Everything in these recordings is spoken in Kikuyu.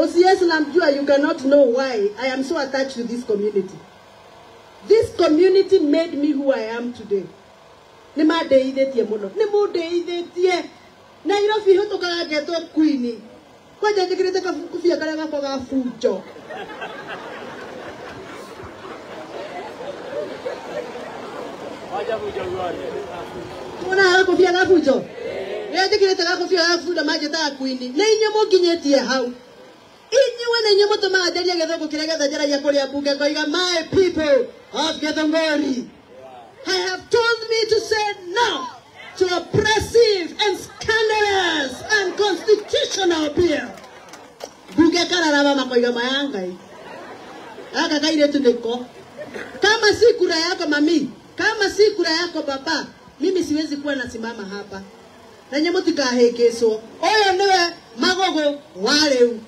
OCS namjua, you cannot know why I am so attached to this community. This community made me who I am today. Nĩ mandeithĩtie mũno, nĩ mũndeithĩtie. Nairobi hũtũkaga ngetwo queen. Kwanja njĩkĩrĩte kabia karĩa gakwa ga bunjo. Mwana gakobia ga bunjo. Rĩrĩa njĩkĩrĩte gakobia ga bunjo manjĩtaga queen. Nĩ inyuĩ mũnginyĩtie hau. Inyuĩ nĩ inyuĩ mũtũmaga njarie gĩthũngũ kĩrĩa gĩothe njaragia kũrĩa mbunge ngoiga my people of Githunguri. I have told me to say no to oppressive and scandalous unconstitutional bill. Bunge kararaba makoiga maya Ngai. Aka kairetu niko. Kama si kura yako mami, kama si kura yako baba, mimi siwezi kuwa nasimama hapa. Na nyinyi mutikahĩngĩcwo. Ũyũ nĩwe magogo wa rĩu.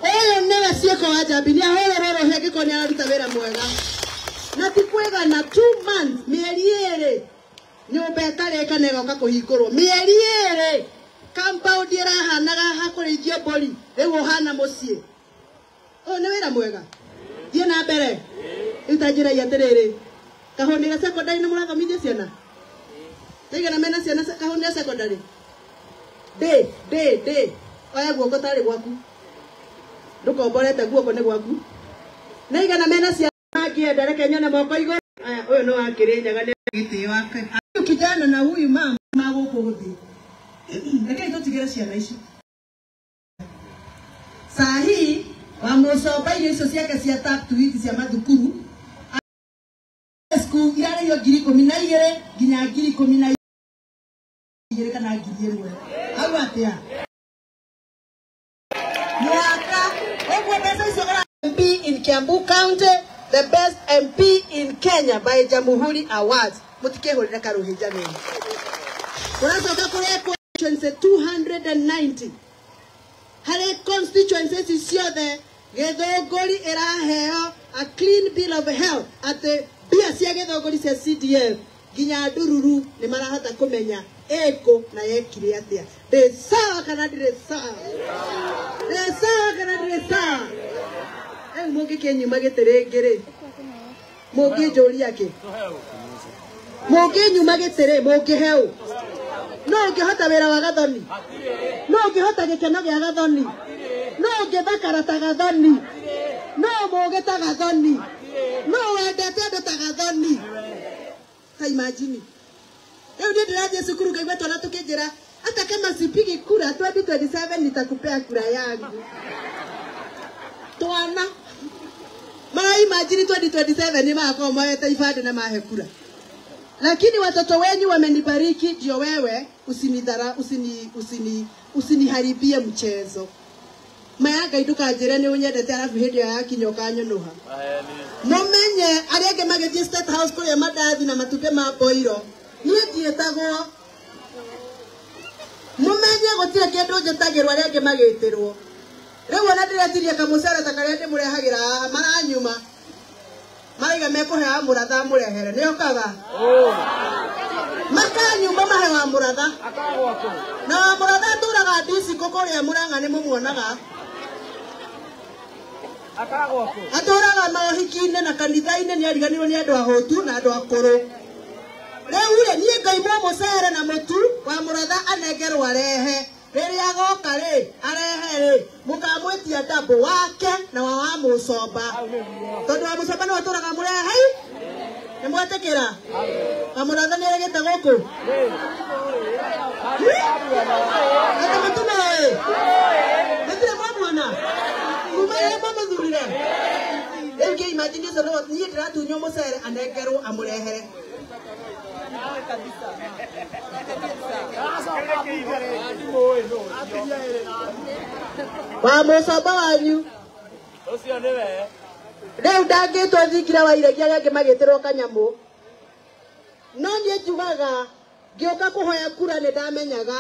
Ũyũ nĩwe ciĩko wa Njambi. Nĩahũrĩrwo rũhĩ angĩkorwo nĩararuta wĩra mwega. Na ti kwĩgana 2 months, mĩeri ĩĩrĩ nyũmba ĩtarĩka na ĩgoka kũhingũrwo. Mĩeri ĩĩrĩ compound ĩrahanaga ha kũrĩithio mbũri rĩu ũhana mũciĩ. Ũyũ nĩ wĩra mwega. Thiĩ na mbere. Rĩu ta njĩrai atĩrĩrĩ, Kahũnĩra secondary nĩ mũrathomithia ciana? Ndaigana mena ciana Kahũnĩra secondary? Ndĩ ndĩ ndĩ oya guoko tarĩ gwaku, ndũkomborete guoko nĩ gwaku. Ndaigana mena ciana mangĩenda, reke nyone moko igũrũ. Aya, ũyũ nĩ wa Kĩrĩnyaga nĩ gĩtĩo wake. Huyu kijana na huyu mama magũkũ gũthiĩ. Rekei tũtigĩre ciana ici. Saa hii Wamũcomba irio icio ciake cia tap to eat cia mathukuru school irarĩhio 12,000 nginya 12,000 kana 1,000. Hau atĩa? Mwaka ũguo mbeca icio MP in Kiambu County, the best MP in Kenya by Jamhuri Awards. Mutikehũrĩre karũhĩ jameni. Kũracoka kũrekwo constituency 290. Harĩ constituencies ciothe Githunguri ĩraheo a clean bill of health atĩ mbia cia Githunguri cia CDF nginya ndururu nĩ marahota kũmenya ĩkũ na yekire atĩa. Ndĩ sawa kana ndirĩ sawa? Ndĩ sawa kana ndirĩ sawa? Rĩu mũngĩkĩnyuma gĩtĩ rĩngĩ rĩ, mũngĩnjũria kĩ? Mũngĩnyuma gĩtĩ rĩ, mũngĩhe ũ? No ũngĩhota wĩra wa Gathoni? No ũngĩhota gĩkeno gĩa Gathoni? No ũngĩthakara ta Gathoni? No mũũgĩ ta Gathoni? No wendete andũ ta Gathoni? Ta imagine. Rĩu niĩ ndĩrathiĩ cukuru ngaigua twana tũkĩnjĩra hata kama sipigi kura 2027 nitakupea kura yangu. Twana mara imagine 2027 ni magakorwo moete ibandĩ na mahe kura. Lakini watoto wenyu wamenibariki, ndio wewe usinidhara, usiniharibie mchezo. Maya Ngai ndũkanjĩre nĩ ũnyendete arabu hĩndĩ ĩyo yakinya ũkanyũnũha. Mũmenye arĩa angĩ magĩthiĩ State House kũrĩa mandathi na matumbĩ ma boiro, niĩ ndiĩtagwo. Mũmenye gũtirĩ kĩndũ njĩtagĩrwo arĩa angĩ magĩtĩrwo. Rĩu ona ndĩretirie kamũcere ta karĩa ndĩmũrehagĩra haha maranyuma. Maraiga mekũhe wa mũratha amũrehere. Nĩ okaga? Makanyuma mahe wa mũratha. Na wa mũratha atũraga ndicikũ kũrĩa Mũrang'a nĩ mũmuonaga. Atũraga maũhiki-inĩ na kanitha-inĩ nĩ ariganĩirwo nĩ andũ ahũtu na andũ akũrũ. Rĩu rĩ, niĩ ngaimwo mũcere na mũtu wa mũratha anengerwo arehe. Rĩrĩa agoka rĩ, arehe rĩ, mũkamwĩtia double wake na wa Wamũcomba. Tondũ Wamũcomba nĩwe ũtũraga mũrehe. Nĩ mwetĩkĩra? Wamũratha nĩ aregete gũkũ? Atĩ mũtumũĩ? Mũtirĩ mwamuona? Kuma rĩrĩa mwamũthurire? Rĩu kĩ imagine ũcio nĩwe niĩ ndĩratunywo mũcere anengerwo amũrehere. Wamũcomba wanyu. Ũcio nĩwe. Rĩu ndangĩtwo thingira wa iregi arĩa angĩ magĩtĩrwo kanyamũ. No niĩ njugaga ngĩũka kũhoya kura nĩ ndamenyaga.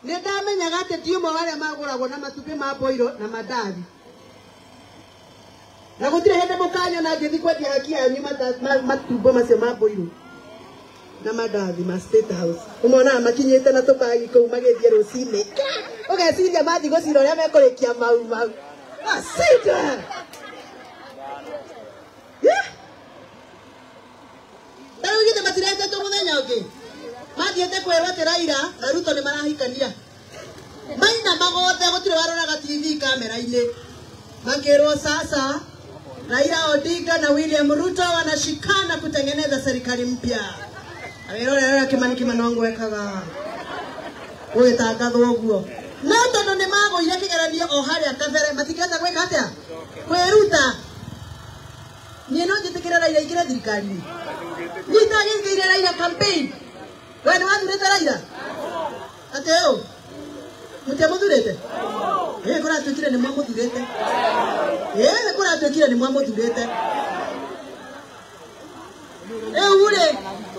Nĩ ndamenyaga atĩ ti ũmwe wa arĩa magũragwo na matumbĩ ma boiro na mandathi. Na gũtirĩ hĩndĩ mũkanyona ngĩthiĩ kwendia haki yanyu matumbo macio ma boiro na mandathi ma State House. Ũmonaga makinyĩte na tũbagi kũu magĩthiĩ rũcinĩ. Ũgeciria mathiĩ gũcira ũrĩa mekũrĩkia mau mau. Acida. Ta rĩu githĩ matiretetwo mũthenya ũngĩ? Mathiĩte kwĩrwo atĩ Raila na Ruto nĩ marahikania. Maina magothe gũtirĩ waroraga TV kamera-inĩ. Makĩrwo sasa Raila Odinga na William Ruto wanashikana kutengeneza serikali mpya. Awĩrorera Kimani Kimanongo ekaga gũgĩtangathwo ũguo. No tondũ nĩ magũire kĩgeranio o harĩa kabere matingĩhota gwĩka atĩa? Kwĩruta. Niĩ no njĩtĩkĩre Raila aingĩre thirikari-inĩ. Niĩ itagĩkĩire Raila campaign. We nĩ wathurĩte Raila? Atĩ ũ? Mũtiamũthurĩte? Ĩ kũratuĩkire nĩ mwamũthurĩte. Ĩ kũratuĩkire nĩ mwamũthurĩte. Rĩu rĩ,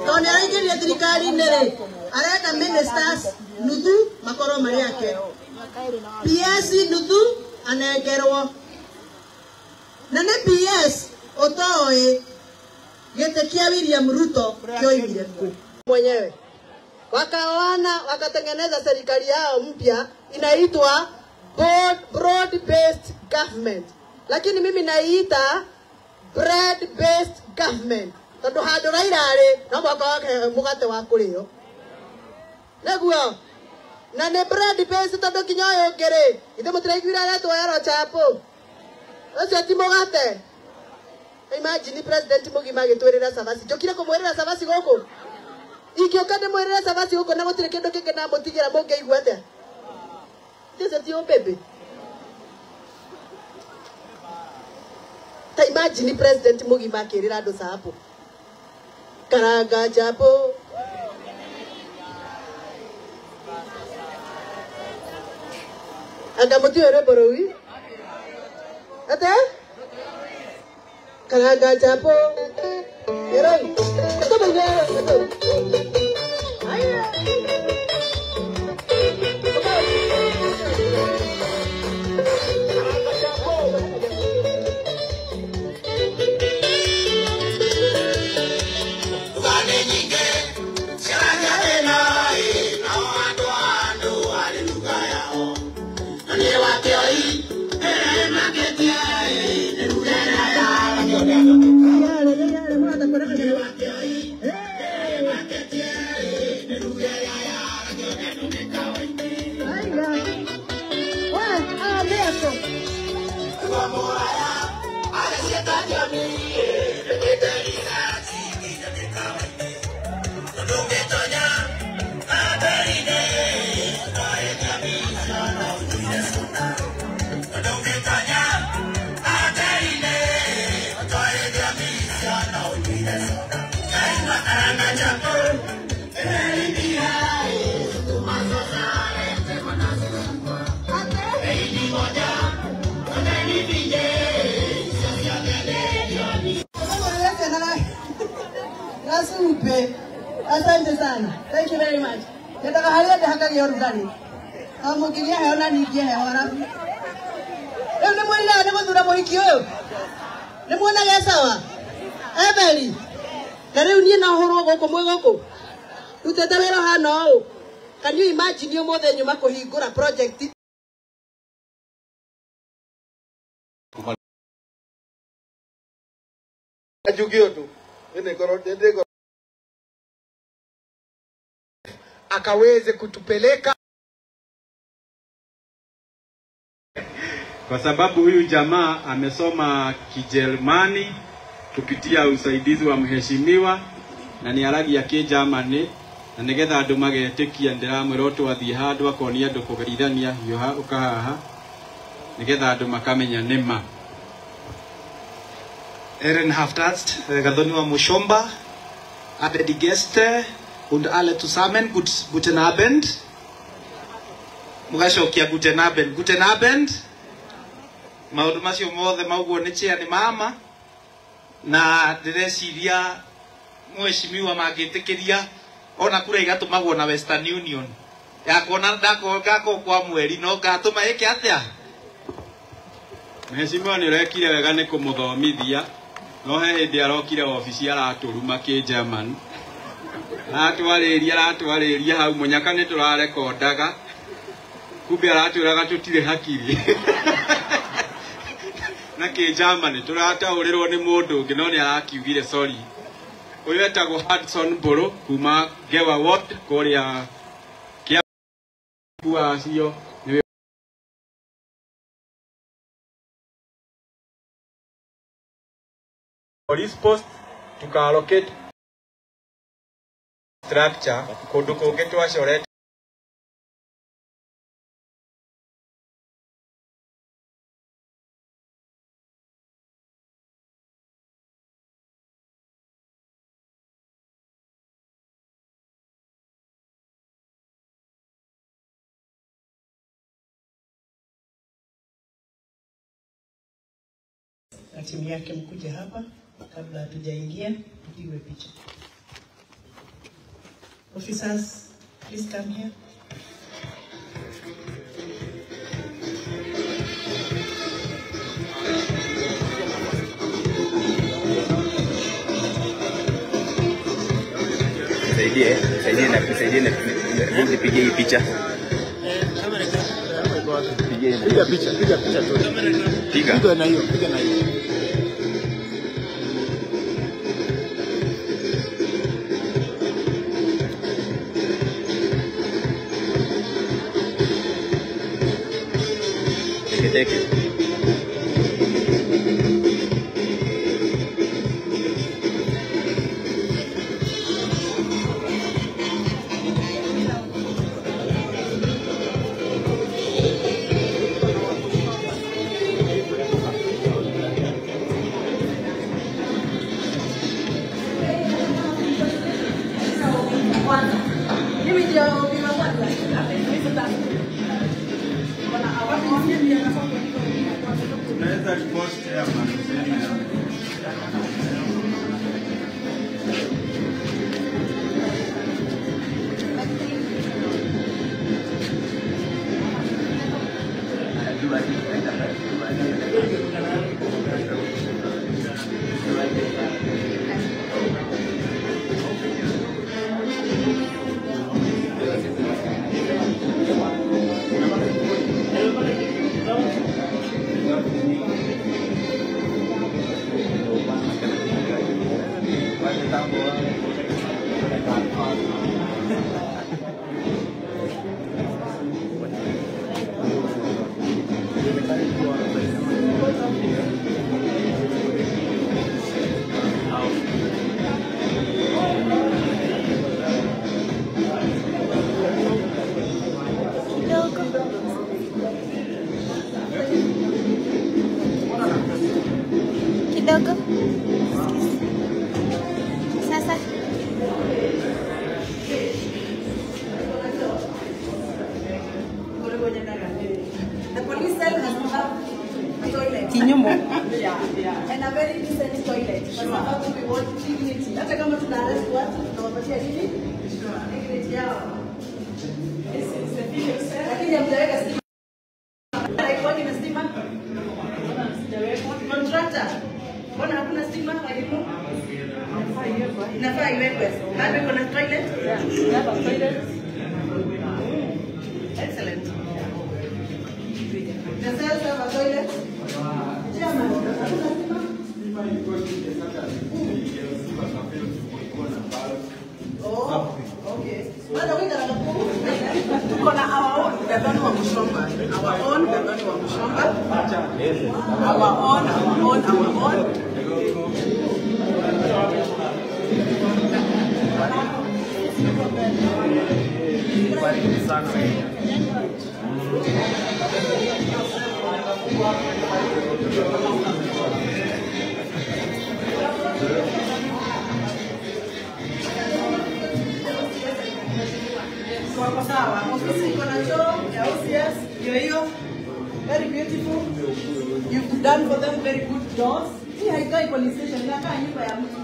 tondũ nĩ araingĩrire thirikari-inĩ rĩ, arenda ministers nuthu makorwo marĩ ake. PS nuthu anengerwo. Na nĩ PS ũtoĩ gĩtĩ kĩa William Ruto kĩoimire kũ. Mwenyewe wakaoana wakatengeneza serikali yao mpya inaitwa broad based government, lakini mimi naiita bread based government tondu handu Raila arĩ no mũhaka wake mũgate wa kũrĩo nĩguo, na nĩ bread based tondu kinya ũyũ ũngĩ rĩ, ithe mũtiraiguire aretwo Ero Chapo, ũcio ti mũgate. Imagine president mũgima agĩtwĩrĩra cabaci, njũkire kũmwĩrĩra cabaci gũkũ, ingĩũka ndĩmwĩrĩre cabaci gũkũ na gũtirĩ kĩndũ kĩngĩ ndamũtigĩra mũngĩigua atĩa? Ũcio ti ũmbĩmbĩ. Ta imagine president mũgima akĩrĩra andũ chapo, karanga chapo. Anga mũtiũĩ rwĩmbo rũu? Atĩa? Karanga chapo. Ĩroi. Haya. Nasupe. Asante sana. Thank you very much. Nataka haria ndahakagia ũrugarĩ. O mũngĩgĩa heho na ningĩ heho arabu. Rĩu nĩ mwĩriraga nĩ gũthura mũhiki ũyũ? Nĩ muonaga e sawa? Emeli. Na rĩu niĩ no hũrwo gũkũ mwĩ gũkũ. Rutĩte wĩra ũhana ũũ. Can you imagine ũmũthĩ nyuma kũhingũra project? Njuge ũndũ. Akaweze kutupeleka kwa sababu huyu jamaa amesoma Kijerumani kupitia usaidizi wa mheshimiwa na ni aragia Kijerumani na nigetha andu magetĩkia ndĩramwĩra twathiĩ handũ akonia andũ kũgeithania hiũha ũkahaha nigetha andũ makamenya nĩma. Ehrenhaft Arzt, Gathoni wa Mushomba, alle die Gäste und alle zusammen, guten Abend. Mugacokia guten Abend, guten Abend. Maundu macio mothe mauguo nĩ chair nĩ mama na ndĩreciria mheshimiwa mangĩtĩkĩria ona kura igatũmagwo na Western Union yakuona ndakorwo kwa mweri no ngatũma ĩke atĩa. Mheshimiwa nĩ ũrekire wega nĩ kũmũthomithia no he hĩndĩ arokire obici aratũruma kĩ-German aratwarĩria hau mũnyaka nĩ tũrarekondaga Kumbe aratwĩraga tũtirĩ hakiri. Na kĩ-Germany tũrataũrĩrwo nĩ mũndũ ũngĩ no nĩ arakiugire sorry. Ũyũ etagwo Hudson Mbũrũ kuma Ngewa Ward kũrĩa Kiambu acio nĩwe police post tuka allocate structure kũndũ kũngĩ twacorete na timu yake mkuje hapa kabla hatujaingia tupigwe picha. Officers, please come here. Nisaidie, nisaidie na nisaidie na nipige hii picha. Piga picha, piga picha tu. Piga. Piga na hiyo, piga na hiyo. Teke teke. Mimi ndio bila kwanza. Tunaweza post hapa tuseme. Kidogo. Sasa. The police cell has to have a toilet. Kinyumo. Yeah. And a very decent toilet. Kwa sababu we want dignity. Hata kama tuna arrest watu tunawapatia nini? Dignity yao. Lakini hamjaweka stima. Haikuwagi na stima? Contractor. Mbona hakuna stima walimu? Inafaa iwekwe. Bado iko na toilet? Yeah. Excellent. The cells have a toilet. Chairman, hakuna stima? Oh, okay. Bado wika na kapu. Tuko na our own Gathoni wa Mushomba. Our own Gathoni wa Mushomba. Our own, our own, our own. Wako sawa. Ofisi iko na choo ya OCS, ndio hiyo. Very beautiful. You've done for them very good doors. Hii haikai police station, inakaa nyumba ya mtu.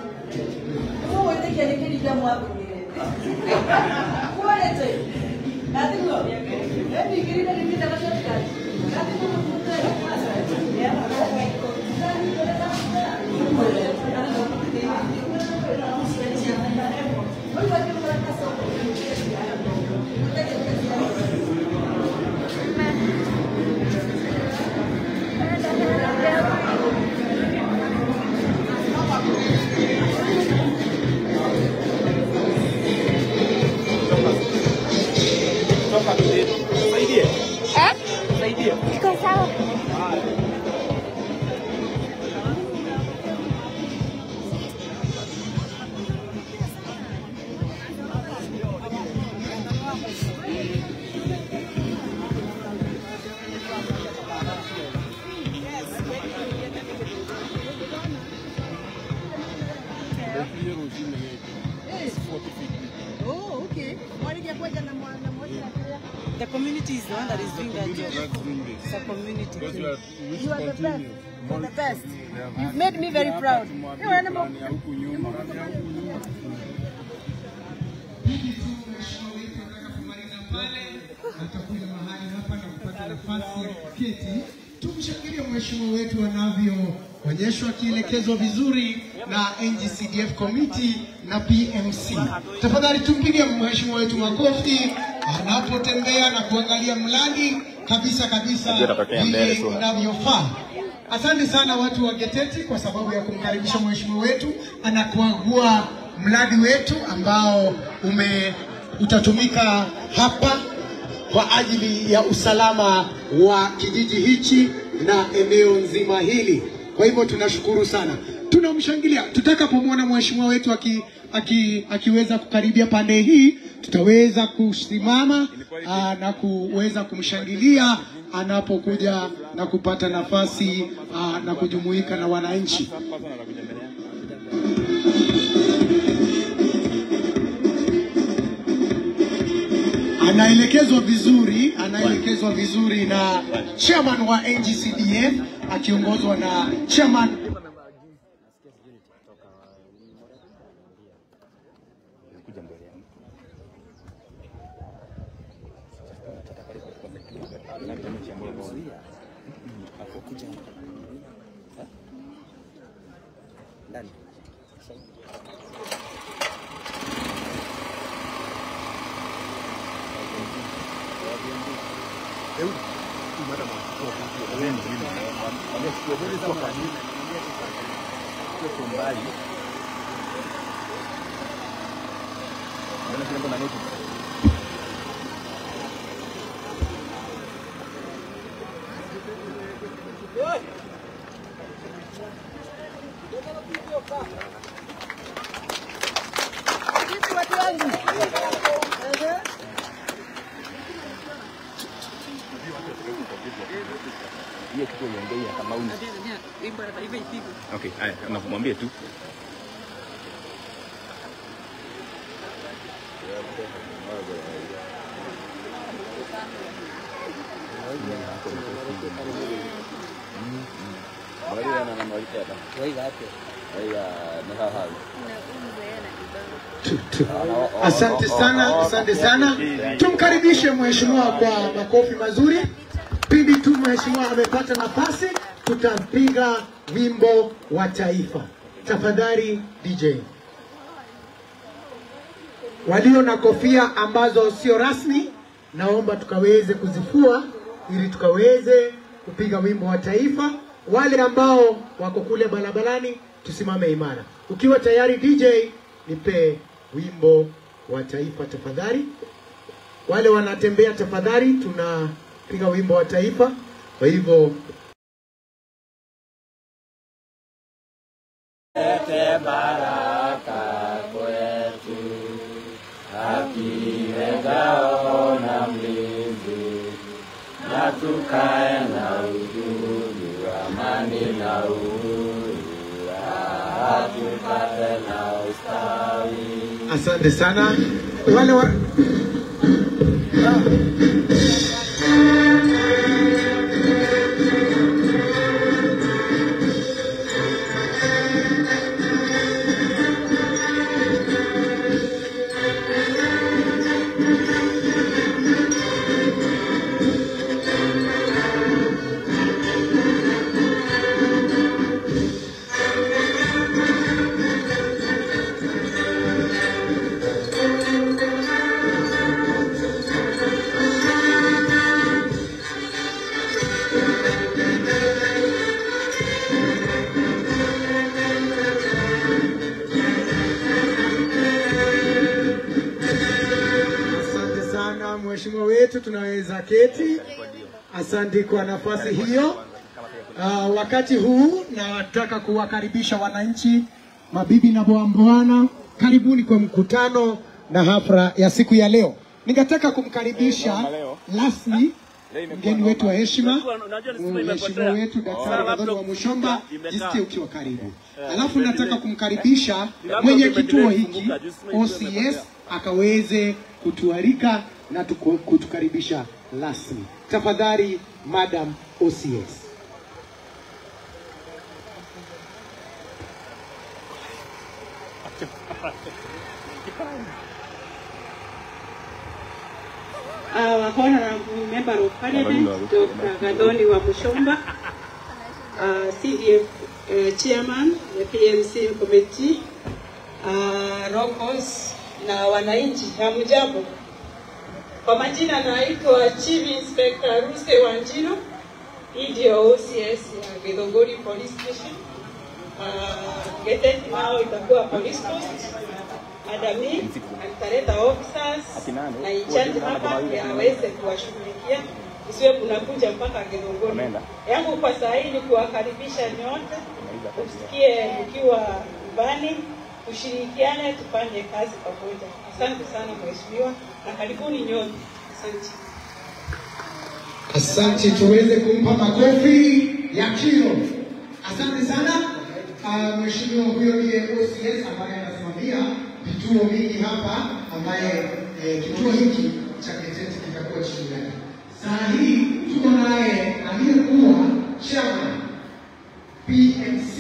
Wewe uende kielekeni jamu hapo ni. Quality. Natiko. Hebu ingine ni mimi na shortcut. Natiko mtu. Yeah. Sawa. Oh, okay. The community is the one that is doing that job. It's a community. You are the best. You are the best. You've made me very proud. Atakuja mahali hapa na kupata nafasi ya kuketi. Tumshangilie mheshimiwa wetu anavyoonyeshwa kielekezo vizuri na NGCDF Committee na PMC. Tafadhali tumpige mheshimiwa wetu makofi anapotembea na kuangalia mradi kabisa kabisa vile inavyofaa. Asante sana watu wa Geteti kwa sababu ya kumkaribisha mheshimiwa wetu anakuagua mradi wetu ambao utatumika hapa kwa ajili ya usalama wa kijiji hichi na eneo nzima hili. Kwa hivyo tunashukuru sana, tunamshangilia. Tutakapomwona mheshimiwa wetu akiweza kukaribia pande hii, tutaweza kusimama na kuweza kumshangilia anapokuja na kupata nafasi na kujumuika na wananchi. Anaelekezwa vizuri, anaelekezwa vizuri na chairman wa NGCDF akiongozwa na chairman. Okay, haya, namwambie tu. Asante sana, asante sana. Tumkaribishe mheshimiwa kwa makofi mazuri. Pindi tu mheshimiwa amepata nafasi, tutapiga wimbo wa taifa. Tafadhali DJ. Walio na kofia ambazo sio rasmi, naomba tukaweze kuzifua ili tukaweze kupiga wimbo wa taifa. Wale ambao wako kule barabarani, tusimame imara. Ukiwa tayari DJ, nipe wimbo wa taifa tafadhali. Wale wanatembea tafadhali, tunapiga wimbo wa taifa. Kwa hivyo lete baraka kwetu, haki ngao na mlinzi, na tukae na udugu, amani na uhuru, tupate na ustawi. Asante sana wale wa... Akaketi. Asante kwa nafasi hiyo. Wakati huu nataka kuwakaribisha wananchi, mabibi na bwana, karibuni kwa mkutano na hafla ya siku ya leo. Ningetaka kumkaribisha rasmi mgeni wetu wa heshima, mheshimiwa wetu Daktari Gathoni Wamuchomba, jisikie ukiwa karibu. Alafu nataka kumkaribisha mwenye kituo hiki OCS akaweze kutualika na kutukaribisha rasmi. Tafadhali Madam OCS. Our Honorable Member of Parliament, Dr. Gathoni Wamuchomba, CDF Chairman, the PMC Committee, Rocos na wananchi, hamjambo. Kwa majina naitwa Chief Inspector Ruse Wanjiru, hii ndio OCS ya Githunguri Police Station. Geteti nao itakuwa police post. Adami ataleta officers na in charge hapa aweze kuwashughulikia, isiwe kunakuja mpaka Githunguri. Yangu kwa saa hii ni kuwakaribisha nyote, usikie mkiwa nyumbani, tushirikiane, tufanye kazi pamoja. Asante sana mheshimiwa, na karibuni nyote. Asante. Asante, tuweze kumpa makofi ya kilo. Asante sana. Mheshimiwa huyo ndiye OCS ambaye anasimamia vituo vingi hapa, ambaye kituo hiki cha Geteti kitakuwa chini yake. Saa hii tuko naye aliyekuwa chairman PMC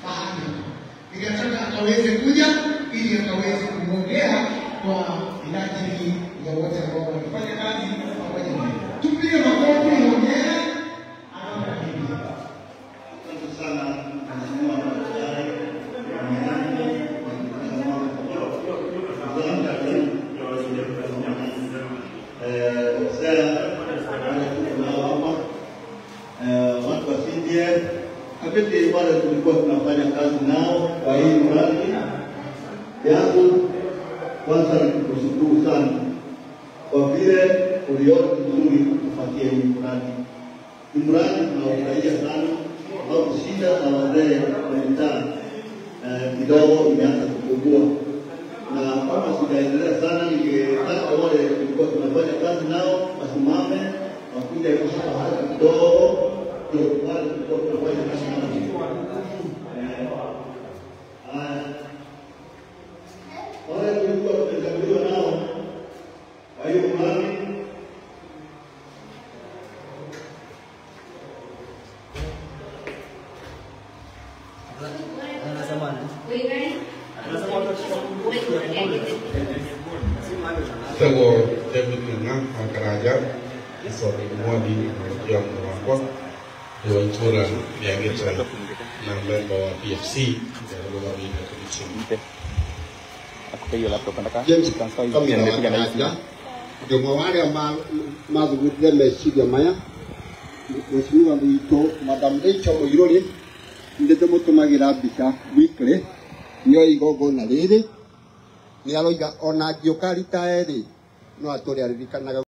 mahali hapa. Ningetaka akaweze kuja ili akaweze kuongea kwa minajili ya wote ambao wanafanya kazi pamoja naye. Tupige makofi, hongera. Asante sana mheshimiwa daktari. Watu wa CDF kapiti wale tulikuwa tunafanya kazi nao kwa hii mradi yangu. Kwanza nikushukuru sana kwa vile uliona vizuri kutupatia hii mradi. Ni mradi tunaofurahia sana, sababu shida za wazee wa mitaa kidogo imeanza kupungua, na kama sijaendelea sana, ningetaka wale tulikuwa tunafanya kazi nao wasimame wakuja hapa haraka kidogo, ndio wale tulikuwa tunafanya kazi nao. Wale tulikuwa tumechaguliwa nao kwa hiyo mradi. Tagwo David Ng'ang'a wa Karanja Isoni Mwangi na wakwa ni wa itũra rĩa Gĩtara na memba wa PFC yarũgamĩrĩire committee. Akupe hiyo laptop nataka James transfer hizo Kamira wa nimepiga na hizi. Karanja ndĩ ũmwe wa arĩa mathugundire meciria maya. Mheshimiwa witũ Madam Rachel Mũirũrĩ nĩ ndĩmũtũmagĩra mbica weekly nĩoĩ igongona rĩrĩ, nĩ aroiga ona angĩũka rita erĩ no atũre aririkanaga.